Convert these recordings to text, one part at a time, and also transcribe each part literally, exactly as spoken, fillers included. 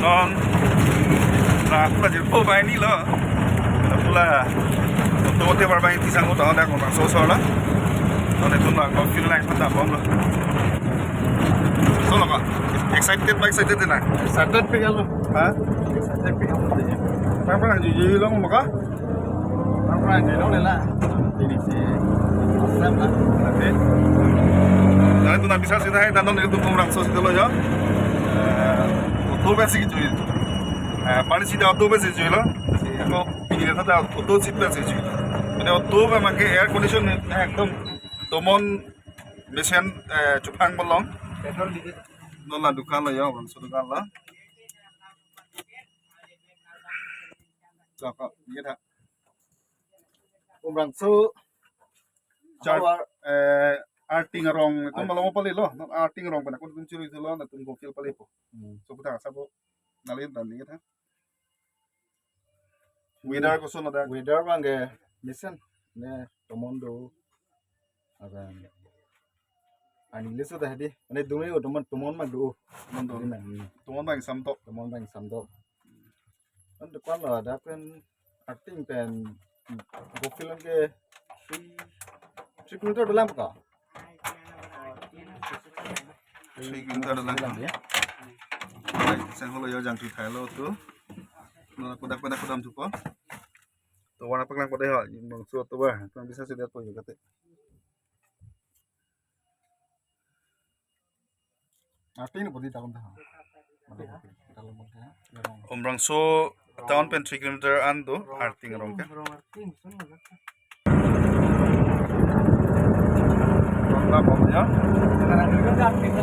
Non, la pula jirpo bai ni lo. La pula, to te bar bai ti sang uta dak Umbangso sor la. Non itu la ko feel line pada bom lo. So lo ka? Excited ba excited na? Excited pe lo. Ha? Excited pe lo. Pang pang juju long maka? Pang pang juju long la. Ini si. Asam la. Oke. Nah, itu nanti saya sih, nah, non itu Umbangso sih dulu ya. Eh, auto besi gitu. Eh, pani sida auto besi juilo. Si ako pinili thata auto seat besi juilo. Mane auto ba make air condition ekdom tomon mesen, eh, chupang bolong. Petrol dikit. Non la dukan lo ya, Umbangso dukan lo. Cakap, iya dah. Umbangso. Char, eh, Arting arong itu malam apa lo? Non Arting arong pen ako tum chiri itu lo, na tum gokil pale po. Hmm. So kita sabo nalin dan lihat ha. Weather koson ada? Weather bang ke mesen ne tomon do. Akan ani leso dah di. Ane dumi do tomon, tomon mak do. Tomon do. Tomon mak samtok. Tomon mak samtok. Kan depan lo ada pen Arting pen gokil ke three, three kilometer dalam ka? Three kilometer dalam. Dalam ya. Baik, saya kalau ya jangki thai lo tu. Nona kodak kodak kodam tu po. To warna panglang pada ha, Umbangso to ba, tang bisa sudah po ya kate. Arting ni podi takon ta. Umbangso town pen three kilometer an do, Arting arong ke. Rong la bom ya. Tapi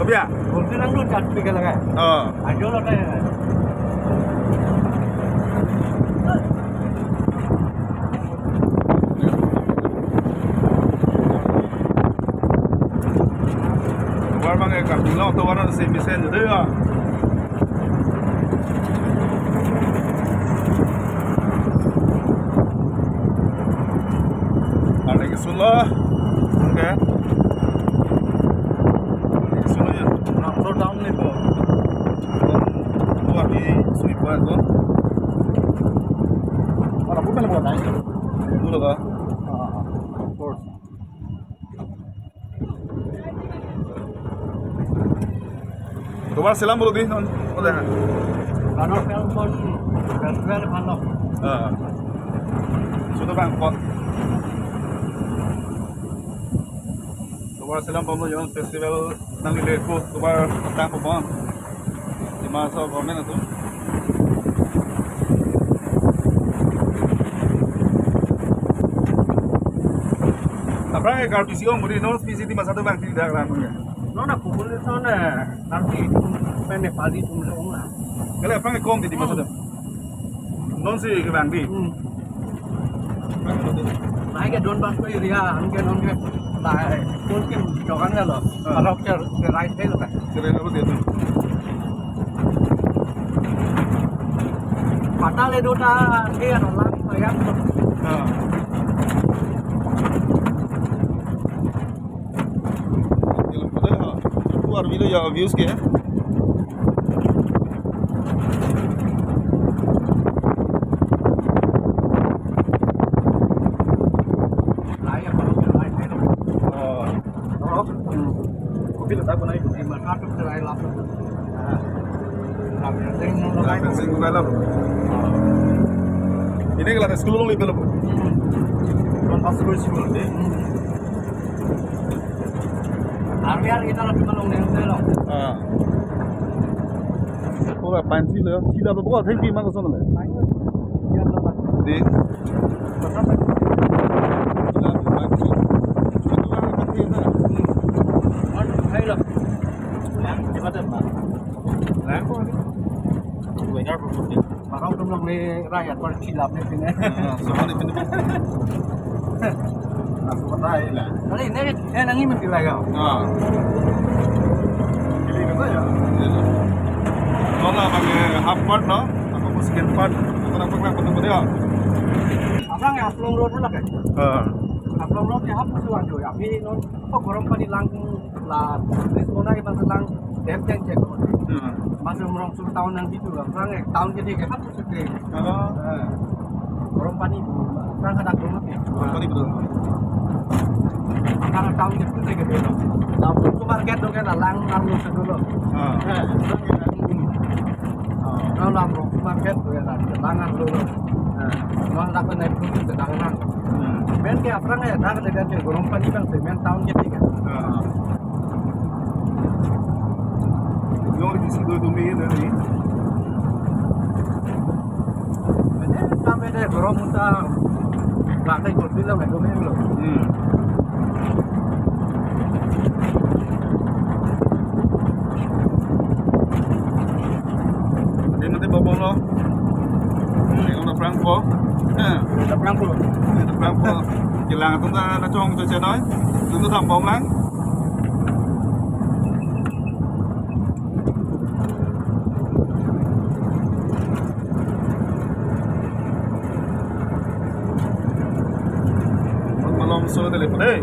ya. Oh. Tovar bang ekar pulo tovar si mesen juda ya. Ada ke sulo. Oke. Sulo ya. Umbangso town ni po. Ko api sui pa ko. Wala bukan bukan naik. Dulu ka? Ah, of course. Tovar selam bolo di non. Boleh. Kalau film pun festival kalau. Ah. Sudah bang kok. Tovar selam pamlo yon festival nangli le ko tovar tang pamon. Dima Hasao government atum. Aphrang ke Karbi si ong budi non P C T masa tu bang tidak lang ya. Non na pukul itu na Karbi itu pen Nepali itu le ong la. Kalau aphrang ke kom di masa tu. Non si ke bang di. Hmm. Nai ke Don Bosco area, anke non ke, nai, Don ke jogan galo. Ah. Kalau ke, ke right side lo kan. Keren apa dia tu? Patale dota, dia orang lang, yang tu. Ah. Film pada ya, keluar bila ya views ke? Oh. Ini kalau sekolah lo lebih lo. Kan pas sekolah sekolah deh. Army ar kita lebih malong deh, hotel lo. Ah. Pura pansi lo, sila lo, bukan thengpi mang koson lo. Di. Sila lo, pansi. Itu kan kaki na. Kan, hai lo. Yang di mana, Pak? Lang ko. Weather property. Parang tum long le raya par chilap ne pine. Ah, so ne pine. Aku kata ya lah. Kali ini eh nangi mesti lah ya. Ah. Jadi kata ya. Iya, iya. Kalau pakai half part no, apa second part, apa apa apa apa dia. Abang ya Haflong Road lah kan? Ah. Haflong Road ya apa sih wajo ya? Abi non, oh, Garampani lang la, this mona iban lang dem ten check. Hmm. Mas Rongso town nangkedo, aphrang ke town ke dia ke hap seke. Halo. Eh. Gorompani, aphrang hadak Gorompani. Gorompani betul. Aphrang town ke dia ke dia. Town tu market tu kan lang lang lo sedu lo. Ah. Eh. Town lang lo market tu kan lang lang lo. Eh. Nang dak naik tu sedang lang. Hmm. Main ke aphrang ya, dak ke Gorompani bang, main town ke dia ke. Ah. Yung di sido dumi na ni. Ane kami de Gorompani ta. Bakit ko bilang itu main lo. Hmm. Mati mati babon lo. Hmm, yung na Franco. Eh. Na Franco. Na Franco. Kelang atum ta na chong cho chenoi. Atum ta dam bom lang. Malom so tele pade.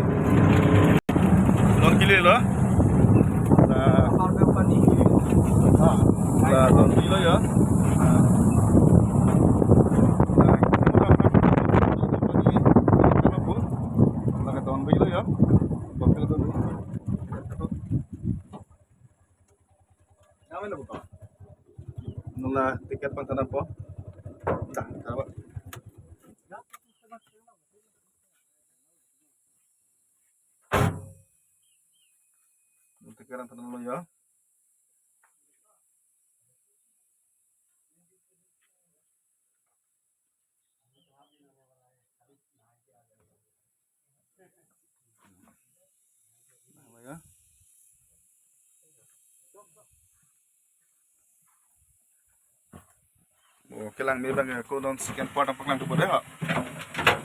Don kili lo. La, la don kili lo ya. La don kili lo ya. Non la ticket pangthan dampo. Dah, apa? Ticket pangthan damlo ya. Oh, kelang me bang ko non second part apa kelang tu boleh ha?